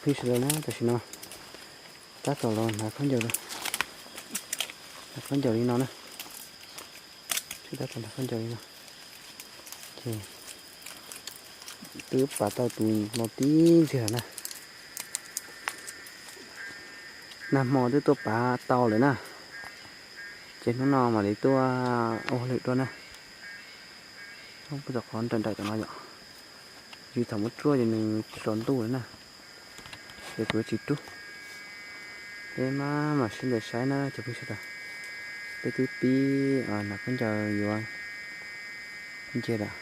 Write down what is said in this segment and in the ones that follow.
Sawv daws na, tam sim no tab tom los hnav khaub ncaws, hnav khaub ncaws li no na. Sawv daws tab tom hnav khaub ncaws li no, ces twb pav tau tus no tib ntxiag lawm na. Nag hmo twb tuaj pav tau lawm na, ces hnub no mam li tuaj ua hauj lwm dua na. Kuj tau qhov nrawm nrawm tom no yom, vim thaum muab ruaj ces nws tsis tsaus ntuj lawm na, ces kuv yuav tsis rub. Peb mam mam sib ncaws saib na cov phooj ywg sawv daws. Peb twb pib hnav khaub ncaws yuav nce lawm.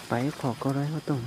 Pab ib qho koj dab huab tooj.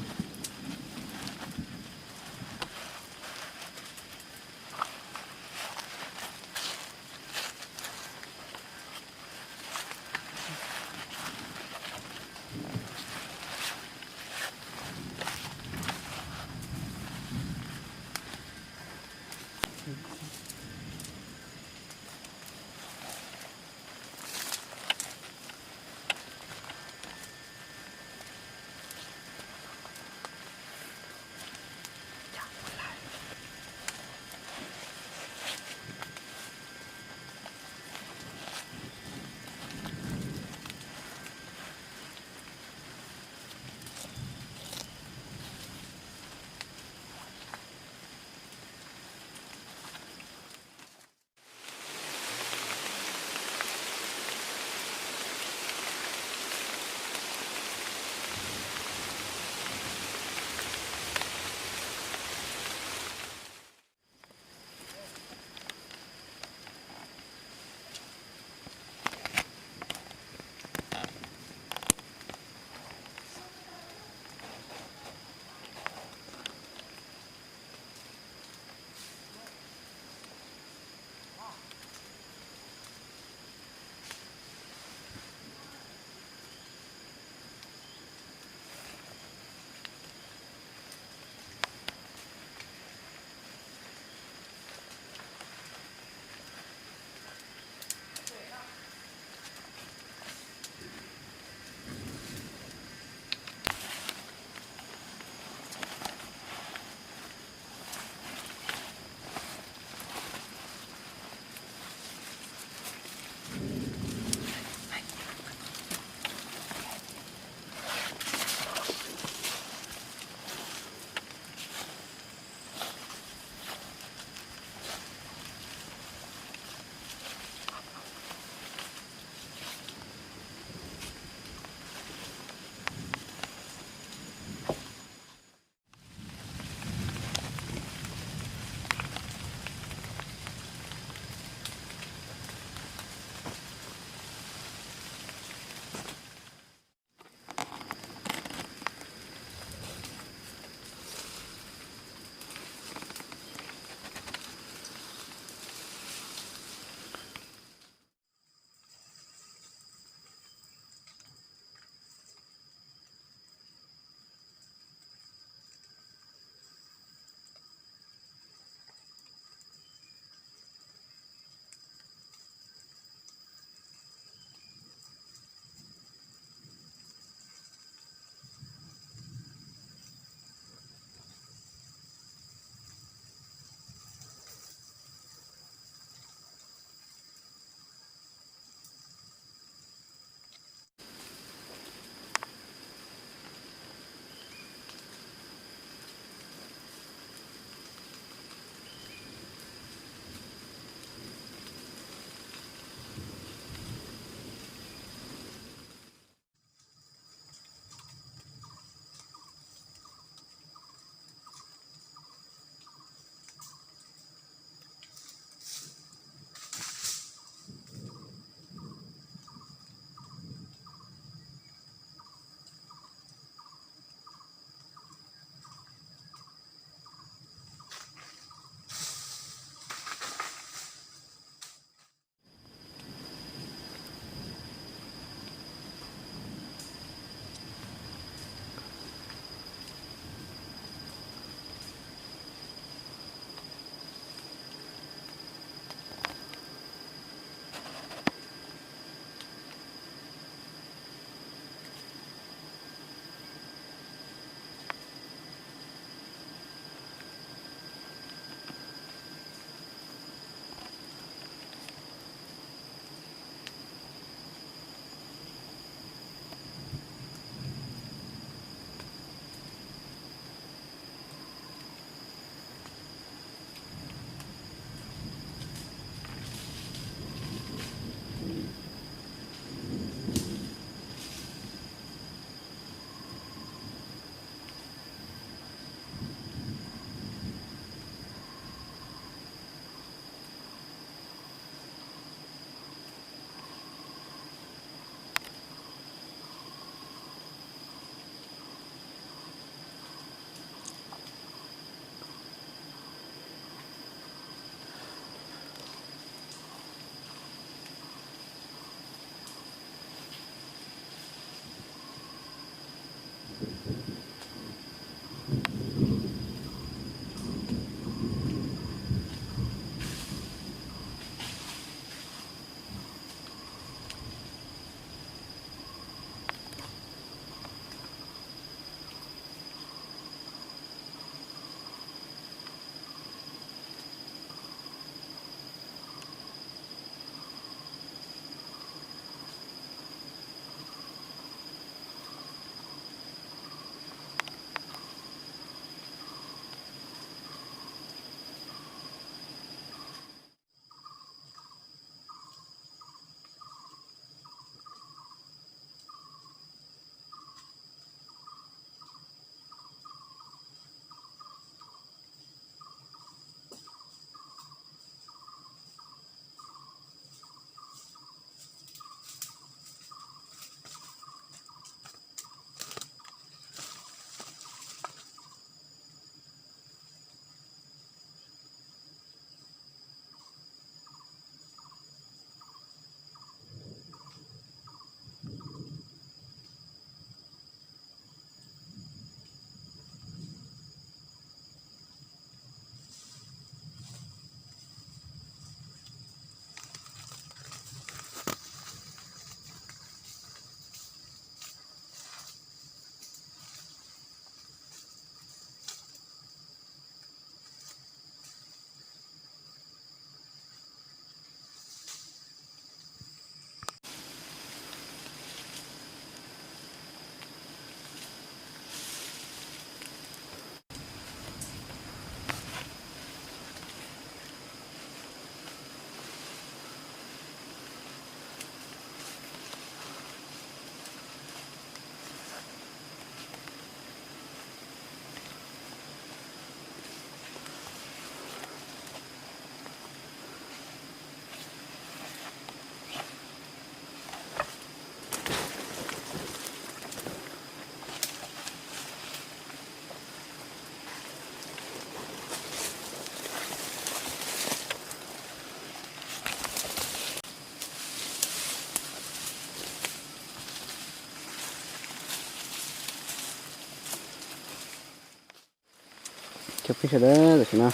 Cov phooj ywg sawv daws, tam sim no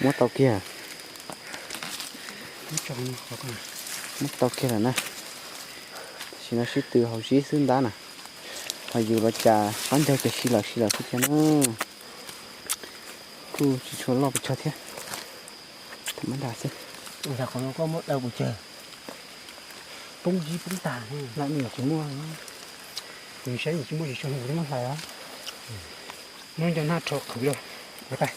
muab tau kiag, muab tau kiag lawm na. Tam sim no sib tw haus zib xwb ntab na. Ho yus los cas qab ncaug ces si lawm si lawm xwb thiab na. Kuj tsis tshua loj pes tsawg thiab. Thaum mab nram xwb. Ua cas qhov no koj muab daws pes tsawg? Poob zib poob tag. Lam nws tsis muaj, nws saib nws tsis muaj tsis tshua nws muab hlais os. Muab nco nab rho qhwv rau, ua tag.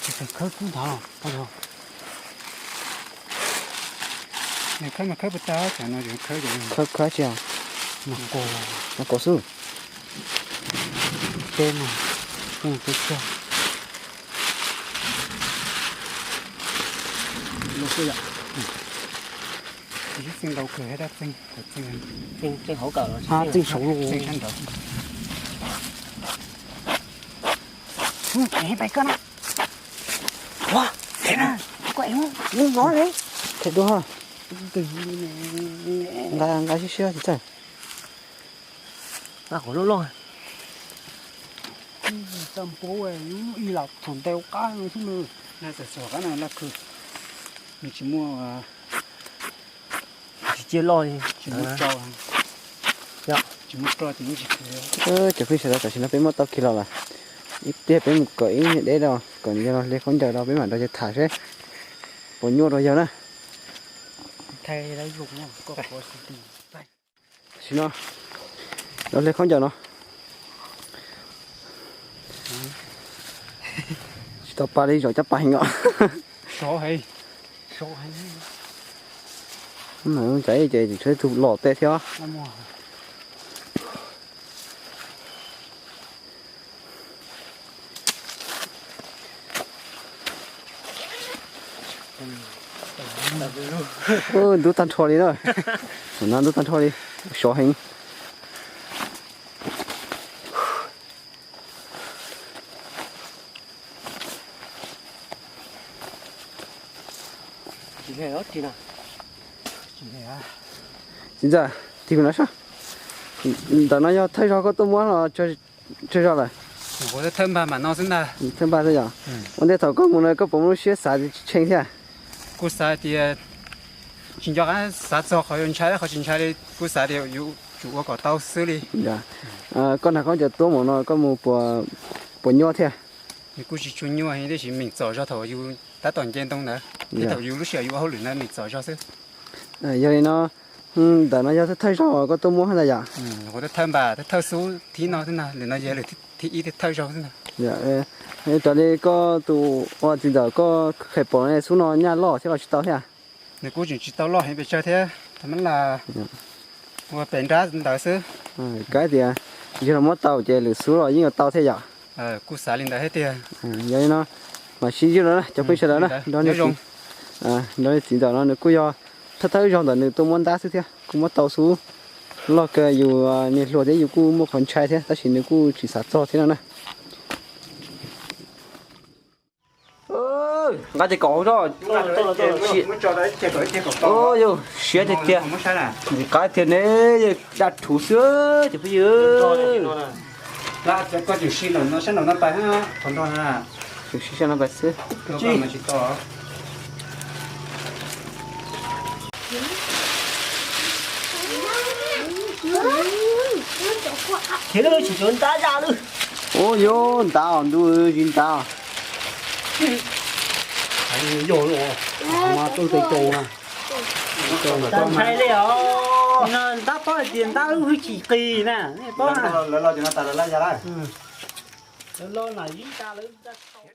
Tsis tau khawb kub nthav, nws khawb mas khawb puas tag, tsam no khawb, khawb khawb tsis, mas kaus, mas kaus xwb. Teb no, teb teb tag. Txij ntau kawg, txij hauv kawg, txij saud los txij sab nraud. Pais koj na. Ua, them dua, nqa nqa siab siab tsis txawj. Nqa qhov loj loj. Txaj npau ib lam thaum ntej ua qab no xwb nws. Txog qab no laj khw, nws tsis muaj, tsis cia loj li, tsis muaj rau, tsis muaj rau ces yeej tsis khw. Cov phooj ywg sawv daws, tam sim no peb muab tau kiag los lawm. Ib pliag peb mus kom ib niag deb rau, kom nws yog los hle khaub ncaws rau peb mam nrog yawg tham seb puas nyuaj rau yawg na. Tam sim no los hle khaub ncaws no. Tsis tau pa li, zaum caj pas heev os. Cas ces tsheb tug los tej thiab. Ntub tag nrho li na. Tam no ntub tag nrho li, sov heev. Txiv ntxawm, tig kuv no saib. Ntawm no yog thawj zaug koj tuaj muab los tsawg zaug lawm? Thawj npag mam no xwb ntag. Thawj npag xwb yom? Ua ntej thaum koj mus no koj puas muaj lub siab xav tsis tshee thiab? Kuj xav tias tsis nco qab xav txog qhov yuav ntshai qhov tsis ntshai li, kuj xav tias yuav tsum ua kom tau xwb li. Koj nrog khaub ncaws tuaj mus no koj mus puas nyuaj thiab? Nws kuj tsis tshua nyuaj tiam sis meem txom zog thaum yus tab tom nce ntoo ntawd thiab thaum yus lub sij hawm yus ua hauj lwm ntawd meem txom zog xwb. Yog li no, ntawm no yog thawj zaug koj tuaj muab ntag yom? Thawj npag, thawj xub thib no xwb ntag, lwm no yog lwm thib ib thawj zaug xwb ntag. Raws li koj tus ua txiv ntxawm koj kheev pom xub no nyaj loj thiab los tsis tau thiab? Nws kuj tseem tsis tau loj heev pes tsawg thiab, tab mas ua pem nrab ntawd xwb. Kab tias yog los muab tau ces lwm xub los yeej yuav tau thiab yom? Kuj xav li ntawd thiab tiag. Yog li no mam sib ntsib dua na cov phooj ywg sawv daws na, nrog li txiv ntxawm no nws kuj yog thawj thawj zaug ntawm nws tuaj muab ntab xwb thiab, kuj muab tau xub loj kawg, yus niag hluas thiab yus kuj muaj qhov ntshai thiab tab sis nws kuj tsis xav txog thiab no na. Nqa tes kaum hauv zog. Yog siab tiag tiag, ntxim qab tiag ne, daj rhuv xwb cov phooj ywg. Tseem sib sab no pais xwb. Khiav lawm tsis tau ntab zaj lawm. Ua yog ntab os, ntuj, tsis ntab. Yog, tab ntshai li os. No ntab paub hais tias ntab lub hwj chim qis na, nej paub na. Lawv los ces no tas lawv laj ya lawm. Lawv los na, ib tas lawv